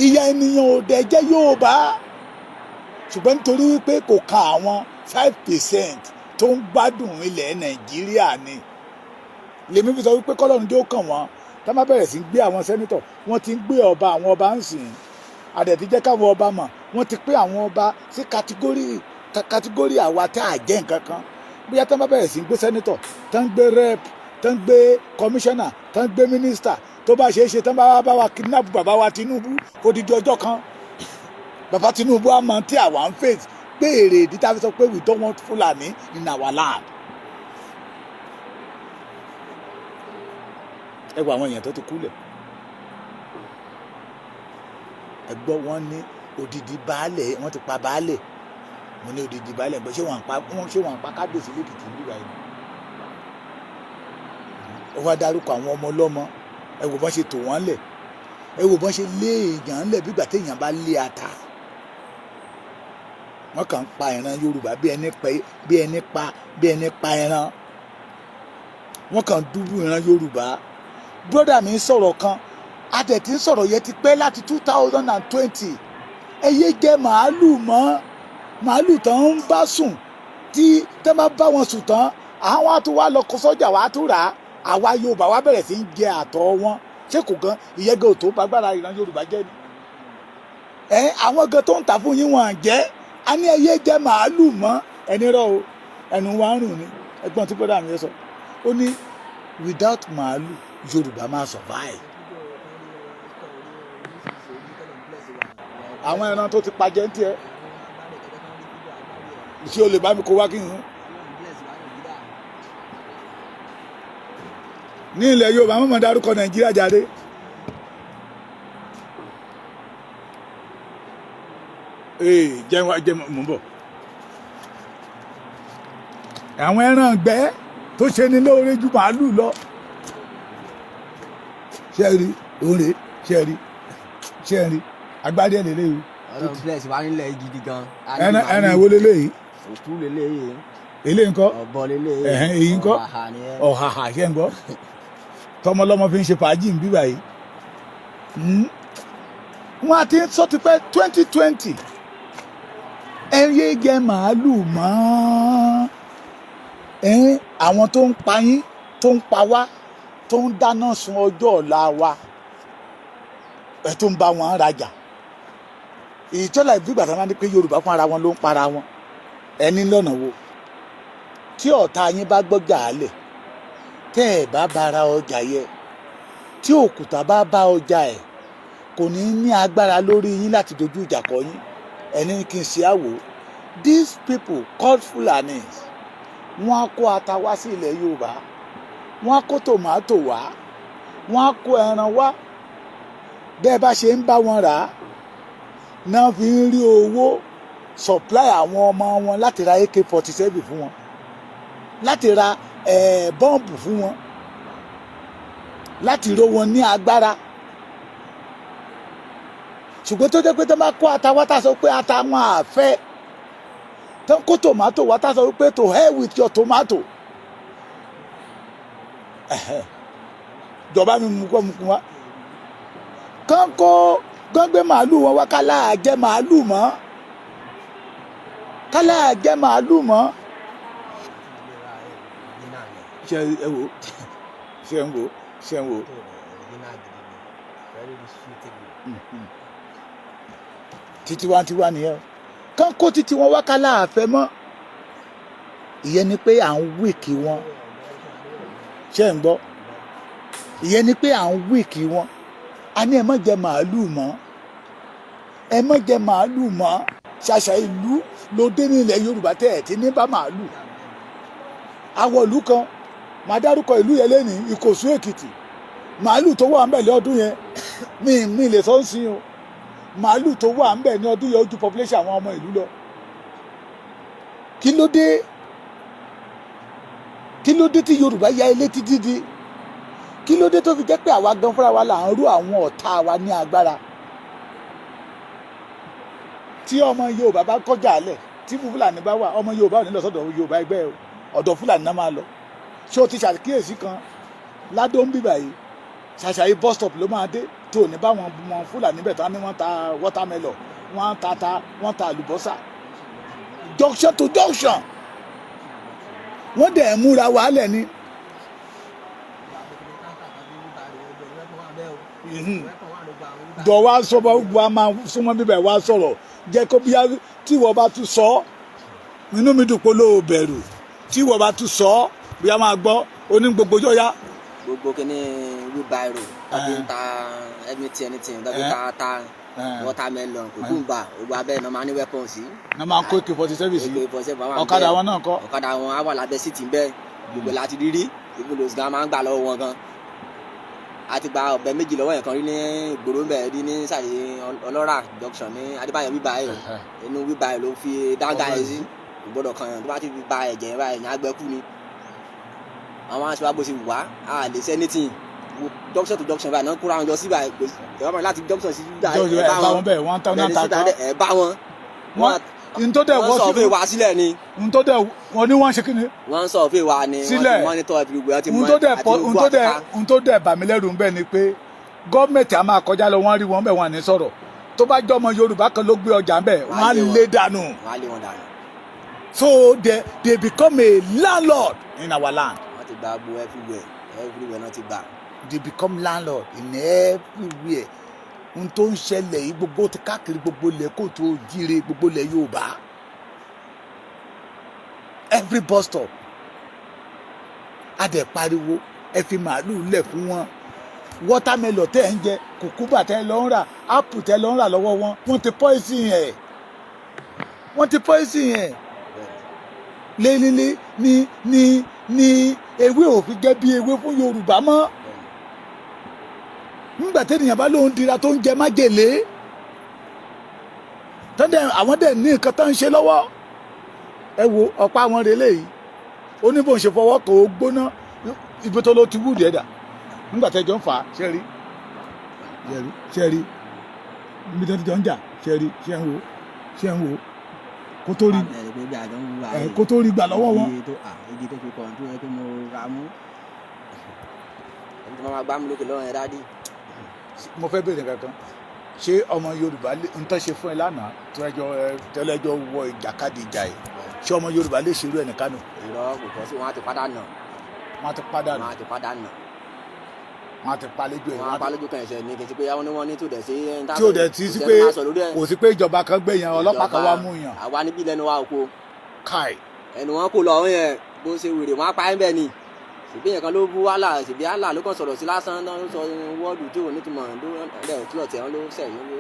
Ìyà ènìyàn ò dẹ̀ jẹ́ Yorùbá, ṣùgbọ́n nítorí wípé kò ka àwọn 5% tó ń gbádùn ilẹ̀ Nàìjíríà ni, lèmi fi sọ wípé kọ́lọ́run jó kàn wọ́n. Tá má bẹ̀rẹ̀ sí gbé àwọn senator, wọ́n ti ń gbé ọba, àwọn ọba ń sìn àdẹ̀tí jẹ́ káwọn ọba mọ̀. Wọ́n ti pé àwọn ọba sí category àwa tá a jẹ́ nǹkan kan. Bóyá tá má bẹ̀rẹ̀ sí gbé senator, tá ń gbé rep, tá ń gbé commissioner, tá ń gbé minister, tó bá ṣeé ṣe, tá bá wá bá wa kidnap bàbá wa Tinubu odidi ọjọ́ kan, bàbá Tinubu á mọ tí àwa ń face, pé èrè ìdí tá a fi sọ pé we don't want Fulani in our land. Ẹ wo àwọn èèyàn tó ti kú lẹ̀. Ẹ gbọ́, wọ́n ní Odidi baálẹ̀, wọ́n ti pa baálẹ̀. Mo ní odidi baálẹ̀ pé ṣé wọ́n pa kábíyèsí lẹ́kìtì nígbà yìí? Ó wá dárúkọ àwọn ọmọ ọlọ́mọ. Ẹ wò bọ́n ṣe tò wọ́n lẹ̀, ẹ wò bọ́n ṣe lé èèyàn lẹ̀ bí ìgbà téèyàn bá lé ata. Wọ́n kàn ń pa ìran Yorùbá bí ẹni pa ẹran. Wọ́n kàn ń dúbú ìran Yorùbá. Brother mi ń sọ̀rọ̀ kan, àtẹ̀tí ń sọ̀rọ̀ yẹn ti pẹ́ láti 2020. Ẹ yé jẹ màálù mọ́. Màálù tán ń bá sùn, tí tẹ́ bá bá wọn sùn tán, àwọn á tún wá lọ kó sọ́jà, wá tún rà á. Àwa Yorùbá wa bẹ̀rẹ̀ sí í jẹ àtọ̀ wọn. Ṣé kò gan ìyẹn gan ò tó gbàgbára ìran Yorùbá jẹ́ ni? Ẹ àwọn gan tó ń tà fún yín, wọn jẹ́ a ní ẹ yé jẹ màálù mọ́. Ẹni rọ o, ẹnu wa ń rùn ni. Ẹ̀gbọ́n tí brother mi yẹn sọ, ó ní without màálù, Yorùbá máa survive. Àwọn ẹran tó ti pajẹ́ ń tiẹ̀, ṣé o lè bá mi kó wá kí n ní ilẹ̀ Yorùbá mọ̀mọ́ dárúkọ Nàìjíríà jáde. Ee, jẹ́ wá jẹ́ mò ń bọ̀. Àwọn ẹran ìgbẹ́ tó ṣe ní lóore ju màálù lọ. Ṣé rí òǹrè? Ṣé rí? Ṣé rí agbádẹ́ lélẹ́yìí?
Ọlọ́run bless wa nílẹ̀ gidi gan.
Ẹran ìwo lélẹ́yìí?
Òkú lélẹ́yìí.
Eléyìí ńkọ́?
Ọ̀bọ lélẹ́yìí.
Ẹ̀hẹ́n, èyí ńkọ́?
Ọ̀hàhà nìyẹn.
Ọ̀hàhà. Ṣé ń gbọ́ tọmọlọmọ fi ń ṣe fàájì ń bí báyìí? Wọ́n á ti ń sọ ti pẹ́, 2020, ẹ yé jẹ màálù mọ́. Ẹ àwọn tó ń pa yín, tó ń pa wá, tó ń dáná sun ọjọ́ ọ̀la wa, ẹ tó ń bá wọn rajà. Ìtọ́lá ìgbìgbà tó máa ń pé Yorùbá fún ara wọn ló ń para wọn. Ẹni lọ́nà wo tí ọ̀tá yín bá gbọ́jà álẹ̀, tẹ́ ẹ̀ bá bara ọjà yẹ, tí òkúta bá bá ọjà ẹ̀, kò ní ní agbára lórí yín láti dojú ìjà kọ yín. Ẹni kí n ṣe àwò. These people called Fulanis, wọ́n á kó ata wá sí ilẹ̀ Yorùbá, wọ́n á kó tòmátò wá, wọ́n á kó ẹran wá. Bẹ́ẹ̀ bá ṣe ń bá wọn rà á náà, fi ń rí owó supply àwọn ọmọ wọn láti ra AK-47 fún wọn, láti ra bọ́ǹbù fún wọn, láti ró wọn ní agbára. Ṣùgbọ́n tó jẹ́ pé tó bá kó ata wá, tá a sọ pé ata wọn àfẹ́, tó ń kó tòmátò wá, tá a sọ pé to hell with your tomato. Ẹ̀hẹ́. Jọba mi mú kọ́ mú kún wa kán kó kán gbé màálù wọn wá, kálá jẹ màálù mọ́, kálá jẹ màálù mọ́. Ṣe ẹ wò, ṣe ń wò, ṣe ń wò?
Very suitable.
Títí wá tiwa nìyẹn o. Kán kó títí wọn wá, kálá àfẹ́ mọ́. Ìyẹn ni pé à ń weak wọn. Ṣe ń gbọ́? Ìyẹn ni pé à ń weak wọn. A ní ẹ má jẹ màálù mọ́, ẹ má jẹ màálù mọ́. Ṣàṣà ìlú ló dé ní ilẹ̀ Yorùbá tẹ́ ẹ̀ tí ní bá màálù. Àwọ̀ ìlú kan, màá dárúkọ ìlú yẹn lẹ́nìí, Ìkòsún Èkìtì. Màálù tó wà ńbẹ̀ ní ọdún yẹn, mi lè sọ ń sin o, màálù tó wà ńbẹ̀ ní ọdún yẹn, ó ju population àwọn ọmọ ìlú lọ. Kí ló dé? Kí ló dé tí Yorùbá ya ilé títí di? Kí ló dé tó fi jẹ́ pé àwa gan fúnra wa là ń rú àwọn ọ̀tá wa ní agbára? Tí ọmọ Yorùbá bá kọjá alẹ̀, tí Fúlàní bá wà, ọmọ Yorùbá ò ní lọ sọ́dọ̀ Yorùbá ẹgbẹ́ o, ọ̀dọ̀ Fúlàní náà máa lọ. Ṣé o ti ṣàkíyèsí kan ládó ń bíbà yìí? Ṣàṣàyí bus stop ló máa dé tó ní báwọn ọmọ Fúlàní bẹ̀ tán ni. Wọ́n ta watermelon, wọ́n ta ta, wọ́n ta àlùbọ́sà, junction to junction. Wọ́n dẹ̀ ń múra wàhálẹ̀ ni. Jọ wá sọ bá wá máa súnmọ́ bíbẹ̀, wá sọ̀rọ̀, jẹ́ kó bí tí ìwọ bá tún sọ ọ́, inú mi dùn pé olóò bẹ̀rù. Tí ìwọ bá tún sọ ọ́, bí a máa gbọ́ oní gbogbo yọ̀ya.
Gbogbo kíní wheelbarrow tàbí ń ta everything, anything tàbí ta ta watermelon, cucumber, gbogbo abẹ́ náà máa ní weapon sí.
Náà máa ń kó AK-47 sí.
AK-47 wà.
Ọ̀kadà wọn náà kọ́?
Ọ̀kadà wọn á wà lábẹ́ seat ń bẹ́ẹ̀. Gbogbo láti rírí ìbúlò gan máa ń gbà lọ́wọ́ wọn gan. A ti gba ọ̀bẹ méjì lọ́wọ́ yẹn kan rí ní ìgboro ń bẹ̀ rí ní sàlẹ̀ Ọlọ́rà junction ní Adébáyọ̀ bíbá yìí. Inú bíbá yìí ló fi dáńgá yẹn sí, kò gbọ́dọ̀ kan yẹn. Tó bá ti fi ba ẹ̀jẹ̀ yẹn báyìí, yẹn á gbẹ kú ni. Àwọn aṣọ wa bó ṣe wà á lè ṣe anything. Wo junction to junction báyìí náà kóra wọn jọ sí báyìí, kò sí ìjọba láti junction sí báyìí.
Ẹ bá wọn bẹ́ẹ̀, wọ́n tán náà
bẹ́ẹ̀
ta
ní síta
ká.
dẹ̀, ẹ bá wọn.
Wọ́n n tó dẹ̀
Wọ́n
wọ́
sọ
sí
fún wa sílẹ̀ ni.
N tó dẹ̀ wọ́n ní wọ́n ṣe kí ni?
Wọ́n ń sọ fún wa ni, wọ́n
Sílẹ̀.
ti monitor everywhere, wọ́n ti
N tó dẹ̀
àti
pọ̀ n
gbogbo
tó dẹ̀
àtìká.
N tó dẹ̀ bà mí lẹ́rù ń bẹ̀ ni pé gọ́ọ̀mẹ̀ntì á máa kọjá lọ, wọ́n rí wọn bẹ̀, wọ́n ní sọ̀rọ̀. Tó bá jẹ́ ọmọ Yorùbá kan ló gbé ọjà ń bẹ̀, wọ́n á
lé wọn.
lé dànù.
Wọ́n á lé wọn dànù.
So they become a landlord in our land.
Wọ́n ti gba gbogbo everywhere, everywhere náà ti gbà.
They become landlord in everywhere. N tó ń ṣẹlẹ̀ yìí, gbogbo ti káàkiri gbogbo ilẹ̀ kóòtù òjíire, gbogbo ilẹ̀ Yorùbá, every bus stop. A dẹ̀ pariwo, ẹ fi màálùú lẹ̀ fún wọn. Watermelon tẹ́ ẹ̀ ń jẹ, cucumber tẹ́ ẹ lọ ń rà, apple tẹ́ ẹ lọ ń rà lọ́wọ́ wọn, wọ́n ti poison ẹ̀, wọ́n ti poison ẹ̀. Lélẹ́lẹ́ ní ewé òfin gẹ́ bí ewé fún Yorùbá mọ́. Nígbà tẹ́nìyàn bá lóun dira tó ń jẹ májèlé tọ́ndẹ̀, àwọn dẹ̀ ní nǹkan tó ń ṣe lọ́wọ́. Ẹ wo ọ̀pá àwọn relé yìí, ó ní bó ń ṣe fọwọ́ kò ó gbóná. Ibi tó ló ti wúdi ẹ̀dà nígbà tẹ́jọ́ ń fà á. Ṣe rí, ṣe rí, ṣe rí níbi tó ti jọ ń jà? Ṣe rí? Ṣe ń wo? Ṣe ń wo kó tó rí? Ẹ kó tó rí gbà lọ́wọ́ wọn.
Igi tó fi kọ̀ tó yẹ kó mo ra mú ẹni tó máa gbá mi lókè lọ́wọ́ yẹn dádì.
Mo fẹ́ bèèrè kankan. Ṣé ọmọ Yorùbá ń tọ́ ṣe fún ẹ lánàá tẹ́lẹ́jọ́ tẹ́lẹ́jọ́ wọ ìjàkadì ìjà yìí, ṣé ọmọ Yorùbá lè ṣerú ẹ̀ ní Kánò?
Irọ́, kò kọ́ sí, wọn á ti padà nà.
Wọ́n á ti padà nù.
Wọn á ti padà nà.
Wọ́n á ti pa lójú ẹ̀.
Wọn á pa lójú kan ẹ̀sẹ̀ ní kí n ti pé àwọn ni wọ́n ní tó dẹ̀ sí.
Tí ò dẹ̀ ti sí pé kò sí pé ìjọba kan gbé yẹn, ọlọ́pàá kan wá mú yàn.
Àwa níbí lẹ́nu wa oko.
Káì.
Ẹnu wọn kò lọ ọ̀hún yẹn, bó ṣe wèrè wọn á pa ẹ́ bẹ́ẹ̀ ni. Ṣèbí yẹn kan ló bú wàhálà, ṣèbí àlà ló kàn sọ̀rọ̀ sí lásán náà, ló sọ wọ́ọ̀dù tí ò nítumọ̀, ló lẹ̀ tí ọ̀tẹ̀ wọn ló sẹ̀yìn ló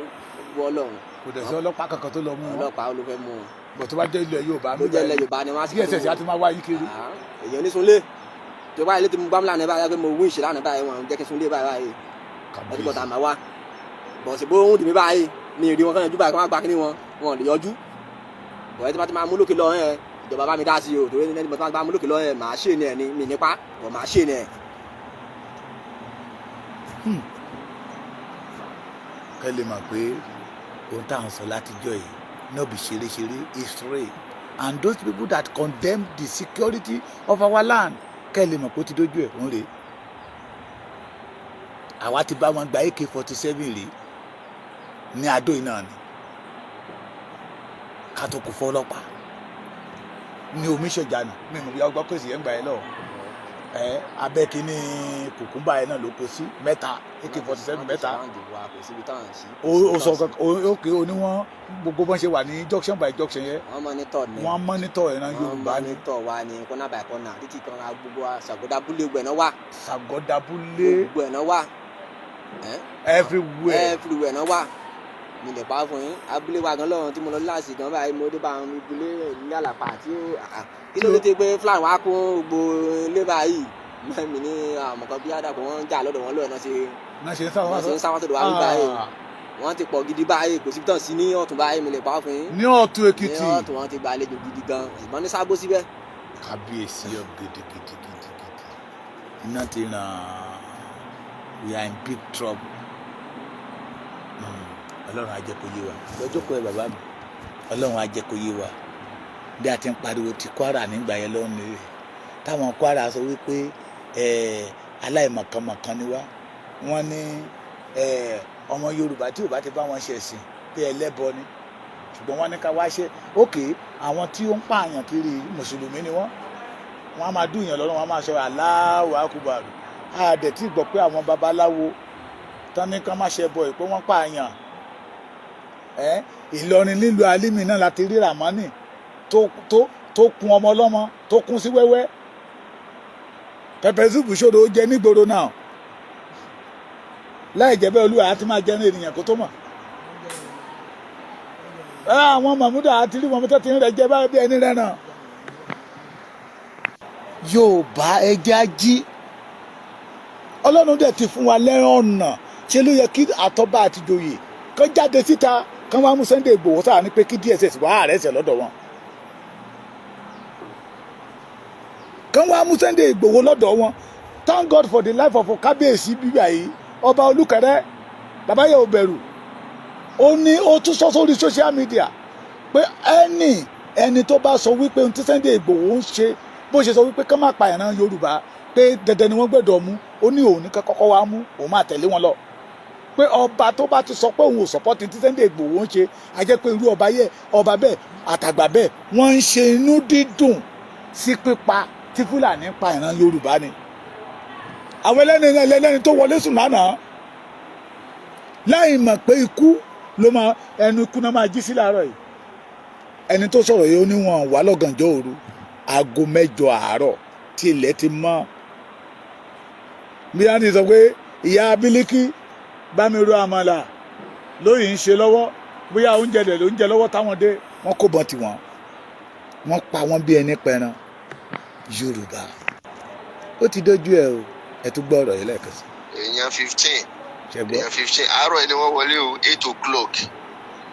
bú Ọlọ́run.
Kò dẹ̀ sí ọlọ́pàá kankan tó lọ mú wọn.
Ọlọ́pàá ló fẹ́ mú wọn.
Bọ̀ tó bá jẹ́ ilẹ̀ Yorùbá,
Bó jẹ́ ilẹ̀ Yorùbá ni wọ́n á sì.
DSS á ti máa wá yín kiri.
Èèyàn ní sunlé tó bá ilé tí mo gbámúlà ní báyìí pé mo wí ìṣe lánàá báyìí, wọn jẹ́ kí n sunlé báyìí báyìí ẹtí bọ̀tà máa wá bọ̀ sí bó ń dì mí báyìí, mi rí wọn kàn yọjú báyìí, kí wọ́n gba kíní wọn, wọn lè yọjú. Bọ̀ ẹ tí wọ́n ti máa mú lókè lọ ẹ̀, ìjọba bá mi dá sí o, torí ẹni tí wọ́n bá mú lókè lọ ẹ̀, màá ṣe ni ẹ̀ ni mi nípa bọ̀ màá ṣe ni ẹ̀.
Kẹ́ lè mọ̀ pé ohun tá à ń sọ látijọ́ yìí no be ṣeré-ṣeré, is real. And those people that condemn the security of our land, kẹ́ lè mọ̀ pé ó ti dójú ẹ̀ ń rè é. Àwa ti bá wọn gba AK-47 rí ní Adó iná ni ká tó kó fọlọ́pàá ní omi ṣèjànà. Mi mọ̀ bí ọgbọ́n kò sí yẹn ń gbà yẹn lọ ẹ abẹ́ kínní cucumber yẹn náà ló kó sí mẹ́ta, AK-47 mẹ́ta. Ó sọ ókè ó ní wọ́n gbogbo bọ́n ṣe wà ní junction by junction yẹn.
Wọ́n monitor ni.
Wọ́n monitor ìran Yorùbá ni.
Wọ́n monitor wa ni, corner by corner títí kan ra gbogbo Ṣàgódàbúlé, gbogbo ẹ̀ náà wà.
Ṣàgódàbúlé.
Gbogbo ẹ̀ náà wà.
Everywhere.
Everywhere náà wà. Mi lè pa fún yín, abúlé wa gan lọ́run tí mo lọ láàsì gan báyìí, mo dé bá àwọn ibùlé ní àlàpà tí ó kí ló dé tí pé fúlàní wa kún gbogbo ilé báyìí. Mi ní àmọ̀kan bí àdàpọ̀ wọn ń jà lọ́dọ̀ wọn lọ́ọ̀ náà ṣe
náà ṣe ń sáwọn.
Wọ́n ṣe ń sáwọn sọ́dọ̀ wa báyìí. Wọ́n ti pọ̀ gidi báyìí, kò síbi tán sí ní ọ̀tún báyìí, mi lè pa fún yín.
Ní Ọ̀tún Èkìtì.
Ní Ọ̀tún, wọn ti gba àlejò gidi gan, ìbọn ní sábó síbẹ̀.
Kábíyèsí ọ gidigidigidi, iná ti ràn. We are in big trouble. Ọlọ́run á jẹ́ kó yé wa. Lọ́jọ́ kọ́ ẹ bàbá mi, Ọlọ́run á jẹ́ kó yé wa. Bí a ti ń pariwo ti Kwara nígbà yẹn lọ́wọ́ ni táwọn Kwara sọ wípé aláìmọ̀kànmọ̀kàn ni wá. Wọ́n ní ọmọ Yorùbá tí ò bá ti bá wọn ṣẹ̀sìn pé ẹlẹ́bọ ni. Ṣùgbọ́n wọ́n ní ká wá ṣe ókè. Àwọn tí ó ń pààyàn kiri, mùsùlùmí ni wọ́n. Wọ́n á máa dùn yàn lọ́rùn, wọ́n á máa sọ Allahu Akbar. A dẹ̀ tí gbọ́ pé àwọn babaláwo tán ní kán má ṣe bọ̀ pé wọ́n pààyàn. Ìlọrin nílùú Alimi náà láti rí Ramani tó kun ọmọ ọlọ́mọ tó kún sí wẹ́wẹ́. Pepper soup ṣòro jẹ nígboro náà. Láì jẹ́ bẹ́ẹ̀, olúwa á ti máa jẹun ènìyàn kó tó mọ̀. Àwọn Mahmuda àti rí wọn tó ti ń rẹ jẹ báyìí bí ẹni rẹ náà. Yorùbá, ẹjẹ́ á jí. Ọlọ́run dẹ̀ ti fún wa lẹ́rán ọ̀nà. Ṣe ló yẹ kí àtọ́ba àtìjòyè kán jáde síta, kán wá mú Sunday Igboho sáà ní pé kí DSS wá arrest ẹ̀ lọ́dọ̀ wọn, kán wá mú Sunday Igboho lọ́dọ̀ wọn. Thank God for the life of Kábíyèsí bíbá yìí, Ọba Olúkẹrẹ, bàbá yẹn ò bẹ̀rù. Ó ní ó tún sọ sórí social media pé ẹni ẹni tó bá sọ wípé ohun tí Sunday Igboho ń ṣe, bó ṣe sọ wípé kán má pa ìran Yorùbá, pé dandan ni wọ́n gbọ́dọ̀ mú, ó ní òun ní ká kọ́kọ́ wá mú, òun máa tẹ̀lé wọn lọ, pé ọba tó bá ti sọ pé òun ò support tí Sunday Igboho ń ṣe, a jẹ́ pé irú ọba yẹ ọba bẹ́ẹ̀ àtàgbà bẹ́ẹ̀, wọ́n ń ṣe inú dídùn sí pípa tí Fúlàní pa ìran Yorùbá ni. Àwọn ẹlẹ́ni ẹlẹ́ni tó wọlé sùn lánàá láì mọ̀ pé ikú ló máa ẹnu ikú náà máa jí sí láàárọ̀ yìí. Ẹni tó sọ̀rọ̀ yìí, ó ní wọn wà lọ́gànjọ́ òru, aago 8 àárọ̀ tí ilẹ̀ ti mọ́. Bí wọ́n ti sọ pé ìyá Bílíkì bá mi ro àmàlà lóyìn ń ṣe lọ́wọ́, bóyá oúnjẹ dẹ̀ ló ń jẹ lọ́wọ́ táwọn dé, wọ́n kó bọ́n tiwọn, wọ́n pa wọ́n bí ẹni pẹran. Yorùbá, ó ti dójú ẹ o. Ẹ tún gbọ́ ọ̀rọ̀ yìí lẹ́ẹ̀kan sí.
Èèyàn 15.
Ṣe gbọ́?
Èèyàn 15, àárọ̀ yìí ni wọ́n wọlé o. 8 o'clock,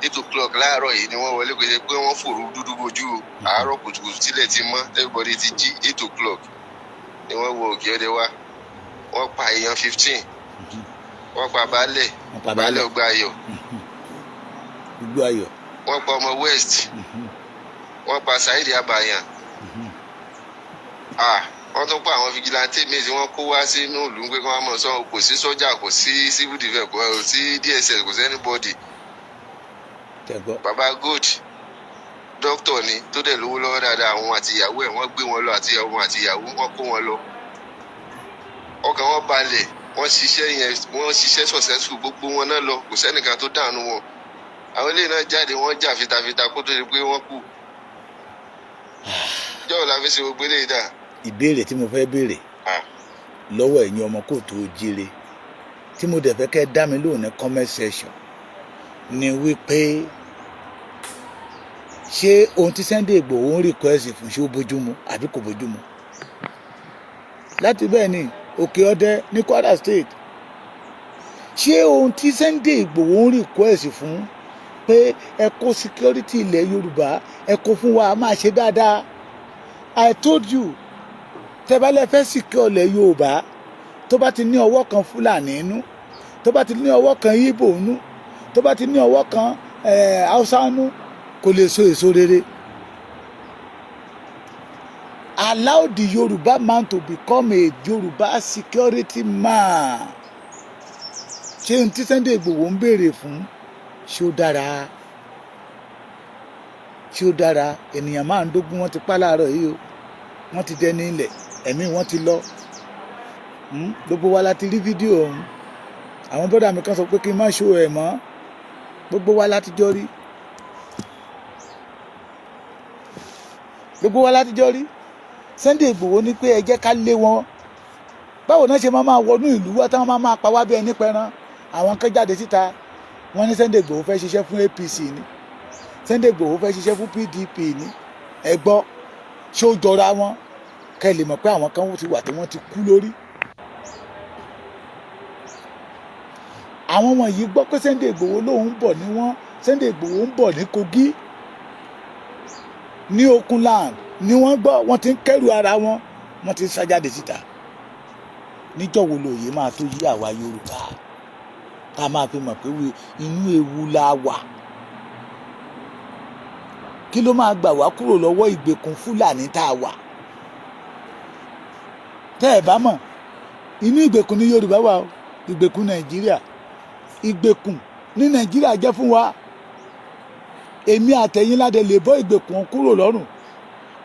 8 o'clock láàárọ̀ yìí ni wọ́n wọlé. Kò ṣe pé wọ́n fòrú dúdú bojú o. Àárọ̀ kùtùkùtù tílẹ̀ ti mọ́, everybody ti jí, 8 o'clock ni wọ́n wọ Òkè Ọdẹ wá. Wọ́n pa èèyàn 15, wọ́n pa baálẹ̀.
Wọ́n pa
baálẹ̀.
Baálẹ̀.
Ọgbà Ayọ̀.
Gbogbo ayọ̀.
Wọ́n pa ọmọ West, wọ́n pa Saheed Abayan. Ah, wọ́n tún pa àwọn vigilante míì tí wọ́n kó wá sínú ìlú pé kí wọ́n mọ̀ sọ. Kò sí sójà, kò sí civil defence, kò sí DSS, kò sí anybody.
Ṣe gbọ́?
Baba Gold, dókítà ni tó dẹ̀ lówó lọ́wọ́ dáadáa, àwọn àti ìyàwó ẹ̀, wọ́n gbé wọn lọ, àti àwọn àti ìyàwó, wọ́n kó wọn lọ. Ọkàn wọn balẹ̀, wọ́n ṣiṣẹ́ yẹn, wọ́n ṣiṣẹ́ successful. Gbogbo wọn náà lọ, kò sẹ́nìkan tó dànù wọn. Àwọn eléyìí náà jáde, wọ́n jà fitafita kó tó di pé wọ́n kú. Jọ́ọ̀ la fi ṣe gbogbo eléyìí dà?
Ìbéèrè tí mo fẹ́ béèrè lọ́wọ́ ẹ̀yin ọmọ kóòtù ojíire, tí mo dẹ̀ fẹ́ kẹ́ dá mi lóhùn ní comment section, ni wípé ṣé ohun tí Sunday Igboho ń request fún, ṣé ó bójúmu àbí kò bójúmu? Láti bẹ́ẹ̀ ni Òkè Ọdẹ ní Kwara State, ṣé ohun tí Sunday Igboho ń request fún, pé ẹ kó security ilẹ̀ Yorùbá, ẹ kó fún wa, a máa ṣe dáadáa. I told you, tẹ́bálẹ̀ fẹ́ secure ilẹ̀ Yorùbá, tó bá ti ní ọwọ́ kan Fúlàní inú, tó bá ti ní ọwọ́ kan Ìgbò inú, tó bá ti ní ọwọ́ kan Haúsá inú, kò lè so èso rere. Allow the Yoruba man to become a Yoruba security man. Ṣé n tí Sunday Igboho ń béèrè fún, ṣé ó dára? Ṣé ó dára? Ènìyàn 15 wọ́n ti pa láàárọ̀ yìí o. Wọ́n ti dẹni ilẹ̀, ẹ̀mí wọ́n ti lọ. Gbogbo wa la ti rí fídíò ọ̀hún. Àwọn bọ́dà mi kan sọ pé kí n má ṣó ẹ̀ mọ́. Gbogbo wa la ti jọ rí, gbogbo wa la ti jọ rí. Sunday Igboho ní pé ẹ jẹ́ ká lé wọn. Báwo náà ṣe máa máa wọnú ìlú wa táwọn máa máa pa wá bí ẹni pẹran? Àwọn kan jáde síta, wọ́n ní Sunday Igboho fẹ́ ṣiṣẹ́ fún APC ni, Sunday Igboho fẹ́ ṣiṣẹ́ fún PDP ni. Ẹ gbọ́, ṣé ó jọra wọn? Kẹ́ ẹ lè mọ̀ pé àwọn kan ti wà tí wọ́n ti kú lórí. Àwọn wọ̀nyí gbọ́ pé Sunday Igboho lòun ń bọ̀ ní wọ́n, Sunday Igboho ń bọ̀ ní Kogi, ní Okunland ni wọ́n gbọ́. Wọ́n ti ń kẹ́rù ara wọn, wọ́n ti ń sá jáde síta. Níjọ́ wo lòye máa tó yí àwa Yorùbá, ká máa fi mọ̀ pé inú ewu la wà? Kí ló máa gbà wá kúrò lọ́wọ́ ìgbèkùn Fúlàní tá a wà? Tẹ́ ẹ̀ bá mọ̀, inú ìgbèkùn ní Yorùbá wà o. Ìgbèkùn Nàìjíríà, ìgbèkùn ní Nàìjíríà jẹ́ fún wa. Èmi àtẹ̀yìn ládẹ lè bọ́ ìgbèkùn kúrò lọ́rùn.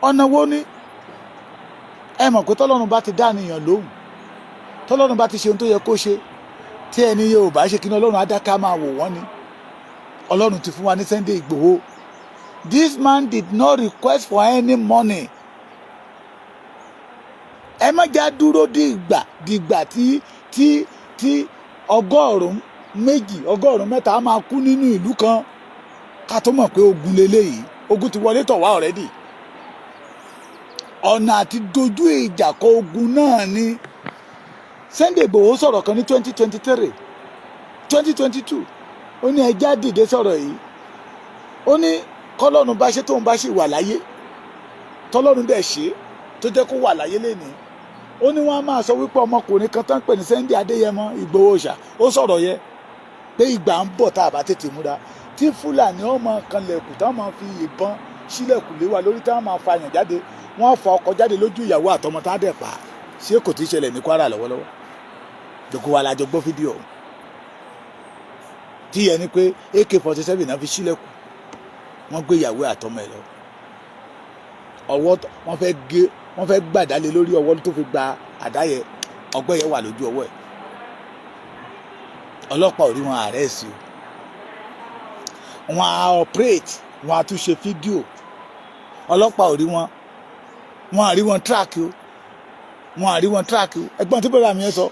Ọ̀nà wo ni? Ẹ mọ̀ pé tọ́lọ́run bá ti dá ènìyàn lóhùn, tọ́lọ́run bá ti ṣe ohun tó yẹ kó ṣe, tí ẹni yóò bá ṣe kí ni, Ọlọ́run á dáká máa wò wọ́n ni. Ọlọ́run ti fún wa ní Sunday Igboho. This man did not request for any money. Ẹ má já dúró dìgbà dìgbà tí 200, 300 á máa kú nínú ìlú kan ká tó mọ̀ pé ogun leléyìí. Ogun ti wọlé tọ̀ wá already. Ọ̀nà àti dojú ìjà kọ ogun náà ni. Sunday Igboho sọ̀rọ̀ kan ní 2023, 2022. Ó ní ẹja dìde sọ̀rọ̀ yìí. Ó ní kọ́lọ́run bá ṣe tóun bá ṣì wà láyé, tọ́lọ́run dẹ̀ ṣe tó jẹ́ kó wà láyé lénìí, ó ní wọ́n á máa sọ wípé ọmọkùnrin kan tó ń pè ní Sunday Adéyẹmọ Ìgbòho ṣà. Ó sọ̀rọ̀ yẹ pé ìgbà ń bọ̀ tá a bá tètè múra, tí Fúlàní ọmọ kan lẹ̀kùn, táwọn máa fi ìbọn sílẹ̀kùn lé wa lórí, táwọn máa fa àyàn jáde, wọ́n fa ọkọ̀ jáde lójú ìyàwó àtọmọ tá a dẹ̀ pa. Ṣé kò tí ì ṣẹlẹ̀ ní Kwara lọ́wọ́lọ́wọ́? Gbogbo wa la jọ gbọ́ fídíò tí yẹn ni pé AK-47 náà fi sílẹ̀kùn, wọ́n gbé ìyàwó àtọmọ ẹ̀ lọ. Ọwọ́ wọ́n fẹ́ gé, wọ́n fẹ́ gbàdálé lórí ọwọ́ tó fi gba àdá yẹ, ọgbẹ́ yẹn wà lójú ọwọ́ ẹ̀. Ọlọ́pàá ò rí wọn arrest o. Wọn á operate, wọn á tún ṣe fídíò. Ọlọ́pàá ò rí wọn, wọn á rí wọn track o, wọn á rí wọn track o. Ẹ̀gbọ́n tí bọ́lá mi yẹn sọ,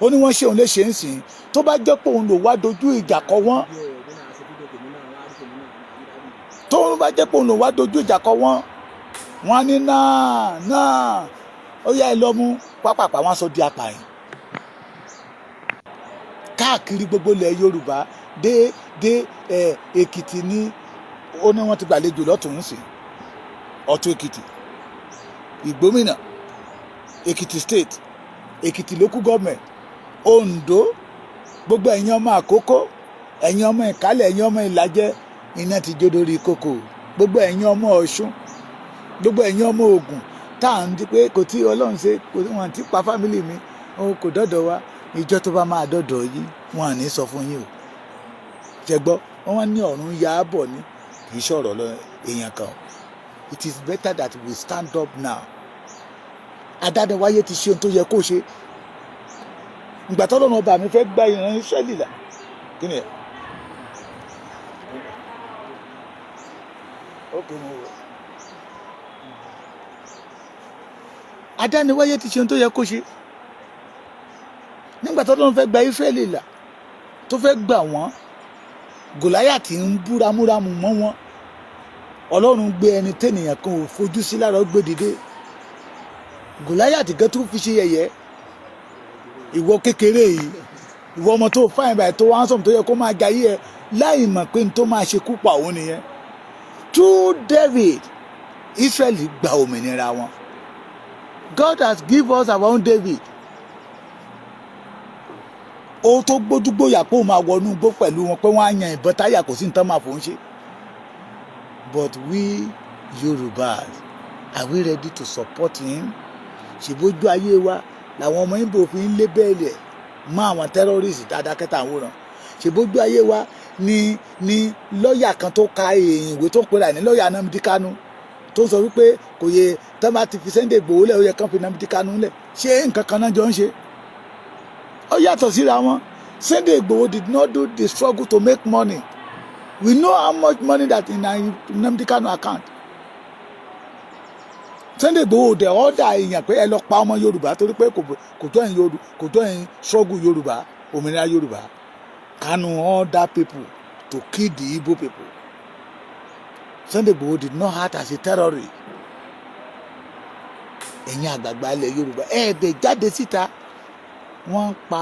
ó ní wọ́n ṣe òun léṣe ń sìn, tó bá jẹ́ pé òun lò wá dojú ìjà kọ wọ́n, tó bá jẹ́ pé òun lò wá dojú ìjà kọ wọ́n, wọ́n á ní náà náà ó yá, ẹ lọ mú pápápá. Wọ́n sọ di apààyàn káàkiri gbogbo ilẹ̀ Yorùbá dé dé ẹ Èkìtì ní. Ó ní wọ́n ti gbàlejò lọ́tún sí Ọ̀tún Èkìtì, Ìgbómìnà, Èkìtì State, Èkìtì Local Government, Oǹdó, gbogbo ẹ̀yin ọmọ Àkókó, ẹ̀yin ọmọ Ìkálẹ̀, ẹ̀yin ọmọ Ìlàjẹ, iná ti jó lórí kókó. Gbogbo ẹ̀yin ọmọ Ọ̀ṣun, gbogbo ẹ̀yin ọmọ Ògùn, tá à ń di pé kò tí Ọlọ́run ṣe kò tí wọ́n ti pa family mi, òun kò dọ́dọ̀ wa. Ìjọ tó bá máa dọ́dọ̀ yín, wọn à ní sọ fún yín o. Ṣe gbọ́, wọ́n wá ní ọ̀run ya á bọ̀ ni, kì í ṣọ̀rọ̀ lọ èèyàn kan. It is better that we stand up now. Adániwáyé ti ṣe ohun tó yẹ kó ṣe. Ìgbà tọ́lọ́run ọba mi fẹ́ gba ìran Ísírẹ́lì là, kí ni ẹ̀? Ok, mo wò. Adániwáyé ti ṣe ohun tó yẹ kó ṣe. Nígbà tọ́lọ́run fẹ́ gba Ísírẹ́lì là, tó fẹ́ gbà wọ́n, Gòláyàtì ń bú ramúramù mọ́ wọn. Ọlọ́run gbé ẹni tẹ́nìyàn kan ò fojú sí lára, ó gbé dìde. Gòláyàtì gan tó fi ṣe yẹ̀yẹ́, ìwọ kékeré yìí, ìwọ ọmọ tó fáyìn báyìí, tó wá sọ̀rọ̀, tó yẹ kó máa jayé ẹ, láì mọ̀ pé n tó máa ṣe kú pa òun nìyẹn. Through David, Israel gba òmìnira wọn. God has give us our own David. Ó tó gbójúgbóyà pé òun máa wọnú igbó pẹ̀lú wọn, pé wọ́n á yan ìbọn táyà, kò sí nǹkan máa fòun ṣe. But we Yorùbás, are we ready to support him? Ṣèbójú ayé wa làwọn ọmọ Ìgbò fi ń lé bẹ́ẹ̀lì ẹ̀ mọ́ àwọn terrorists dáadáa kẹta àwòrán. Ṣèbójú ayé wa ni lọ́ọ̀yà kan tó ka èèyàn ìwé, tó ń pera ẹ̀ ní lọ́ọ̀yà Nnamdi Kanu, tó ń sọ wípé kò yẹ tó bá ti fi Sunday Igboho lẹ̀, ó yẹ kán fi Nnamdi Kanu lẹ̀. Ṣé nǹkan kan náà jọ ń ṣe? Ó yàtọ̀ síra wọn. Sunday Igboho did not do the struggle to make money. We know how much money that in Nnamdi Kanu account. Sunday Igboho dẹ̀ ọ́dà èèyàn pé ẹ lọ pa ọmọ Yorùbá, torí pé kò join Yorùbá, kò join struggle Yorùbá, òmìnira Yorùbá. Kanu order people to kill the Igbo people. Sunday Igboho did not act as a terrorist. Ẹ̀yin àgbààgbà ilẹ̀ Yorùbá, ẹ̀ẹ́dẹ̀ jáde síta. Wọ́n ń pa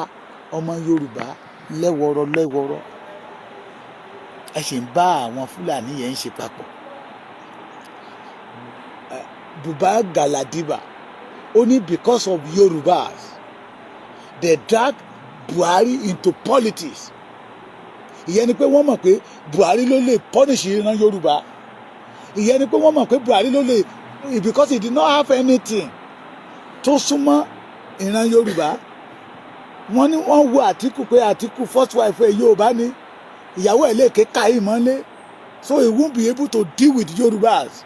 ọmọ Yorùbá lẹ́wọ̀rọ̀ lẹ́wọ̀rọ̀, ẹ sì ń bá àwọn Fúlàní yẹn ń ṣe papọ̀. Buba Galadima ó ní because of Yorùbás, they drag Buhari into politics. Ìyẹn ni pé wọ́n mọ̀ pé Buhari ló lè punish ìran Yorùbá. Ìyẹn ni pé wọ́n mọ̀ pé Buhari ló lè, because he did not have anything tó súnmọ́ ìran Yorùbá. Wọ́n ní wọ́n wo Àtíkù pé Àtíkù, first wife ẹ̀ Yorùbá ni, ìyàwó ẹ̀ lè ké ká ìmọ̀lé, so he won't be able to deal with Yorùbás.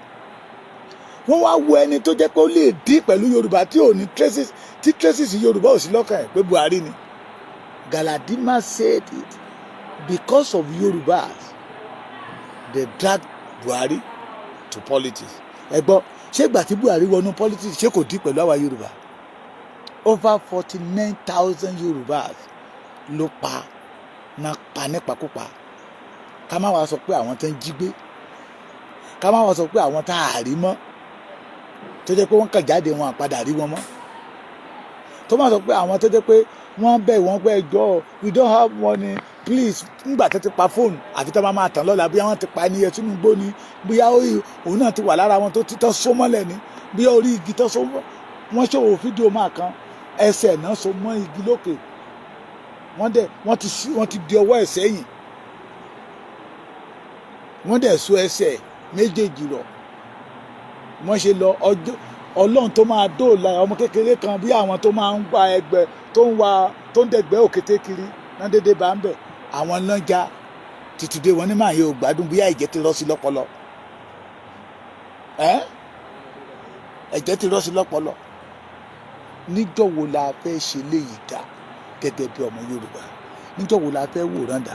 Wọ́n wá wo ẹni tó jẹ́ pé ó lè deal pẹ̀lú Yorùbá, tí ò ní traces, tí traces Yorùbá ò sí lọ́kàn ẹ̀, pé Buhari ni. Galadima said it, because of Yorùbás, they drag Buhari to politics. Ẹ gbọ́, ṣé ìgbà tí Buhari wọnú politics, ṣé kò deal pẹ̀lú àwa Yorùbá? Over 49,000 Yorùbás ló pa náà, pa nípakúpa. Ká má wàá sọ pé àwọn tó ń jí gbé, ká má wàá sọ pé àwọn tá a rí mọ́, tó jẹ́ pé wọ́n kàn jáde, wọn àpadà rí wọn mọ́. Tó máa sọ pé àwọn tó jẹ́ pé wọ́n bẹ̀ wọ́n pé, "Ẹjọ́, we don't have money, please." Ńgbà tó ti pa fóònù àfi tó máa máa tàn lọ́la, bóyá wọ́n ti pa ẹni yẹn sínú igbó ni, bóyá òun náà ti wà lára wọn tó ti tọ́ só mọ́lẹ̀ ni, bóyá orí igi tó so wọ́n ṣòwò fídíò máa kan, ẹsẹ̀ náà so mọ́ igi lókè, wọ́n dẹ̀ wọ́n ti di ọwọ́ ẹ̀ sẹ́yìn, wọ́n dẹ̀ so ẹsẹ̀ méjèèjì rọ̀. Wọ́n ṣe lọ ọjọ́ ọlọ́run tó máa dóòlà ọmọ kékeré kan, bí àwọn tó máa ń wá ẹgbẹ́ tó ń wá tó ń dẹ̀gbẹ́ òkété kiri náà dédé bá ń bẹ̀ àwọn lọ́jà títí dé wọn ní màá yóò gbádùn, bí ẹ̀jẹ̀ ti rọ́ sí lọ́pọlọ ẹ́, ẹ̀jẹ̀ ti rọ́ sí lọ́pọlọ. Níjọ́ wo la fẹ́ ṣe léyìí dá gẹ́gẹ́ bí ọmọ Yorùbá? Níjọ́ wo la fẹ́ wòran dà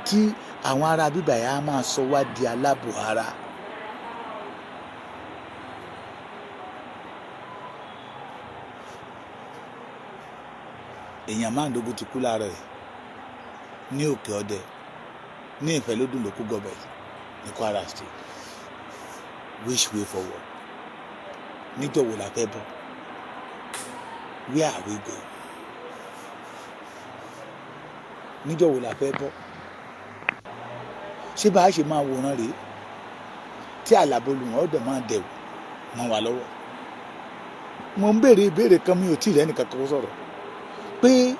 tí àwọn ará bíbà yà á máa sọ wá di aláàbò ara? Èèyàn márùndínlógún ti kú láàárọ̀ yìí ní Òkè Ọdẹ ní Ìfẹ́lódùn Local Government ní Kwara State. Which way forward? Níjọ́ wo la fẹ́ bọ́? Where are we going? Níjọ́ wo la fẹ́ bọ́? Ṣé bá a ṣe máa wòran rèé tí àlàbolù wọn ọdẹ máa dẹ̀wò mọ́ wa lọ́wọ́? Mo ń béèrè ìbéèrè kan, mi ò tí ì rẹ́ nìkan kan sọ̀rọ̀ pé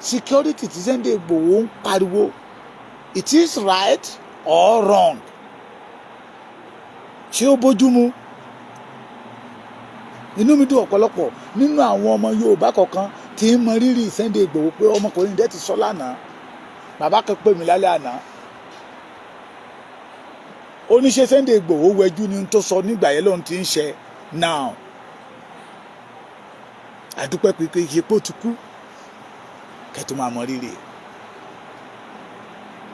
security tí Sunday Igboho ń pariwo, it is right or wrong? Ṣé ó bójú mu? Inú mi dùn, ọ̀pọ̀lọpọ̀ nínú àwọn ọmọ Yorùbá kọ̀ọ̀kan tí ń mọ rírì Sunday Igboho pé ọmọkùnrin dẹ́ ti sọ lánàá. Bàbá kan pè mí lálẹ́ àná, oníṣẹ́ Sunday Igboho wẹjú ni tó sọ nígbà yẹn lóun ti ń ṣe now. Àdúpẹ́ pé kì í ṣe pé ó ti kú kẹ́tọ́ máa mọ rírì.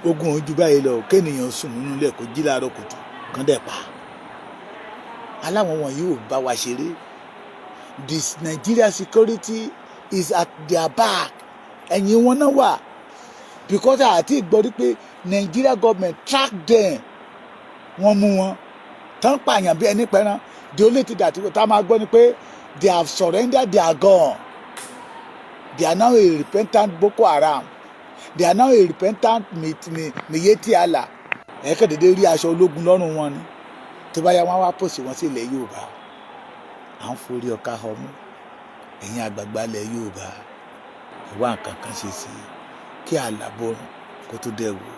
Ogun ojú báyìí lọ, kéèyàn sùn nínú ilé, kó jí láàárọ̀ kùtù kán dẹ̀ pa aláwọn wọ̀nyí ò bá wa ṣeré. This Nigeria security is at their back, ẹ̀yìn wọn náà wà, because àti ìgbọ́ rí pé Nigeria government track them, wọ́n mú wọn tán pààyàn bí ẹni pẹran. The only thing that tá a máa gbọ́ ni pé they have surrendered, they are gone, they are now a repentant Boko Haram, they are now a repentant Miyetti Allah. Ẹ̀ẹ́kẹ́ dédé rí aṣọ ológun lọ́rùn wọn ni. Tó bá yá, wọn wá pòsì wọn sí ilẹ̀ Yorùbá. À ń forí ọkà ọmú. Ẹ̀yin àgbààgbà ilẹ̀ Yorùbá, ìwà nǹkan kan ṣe sí kí àlàbọ̀rùn kó tó dẹ̀ wò.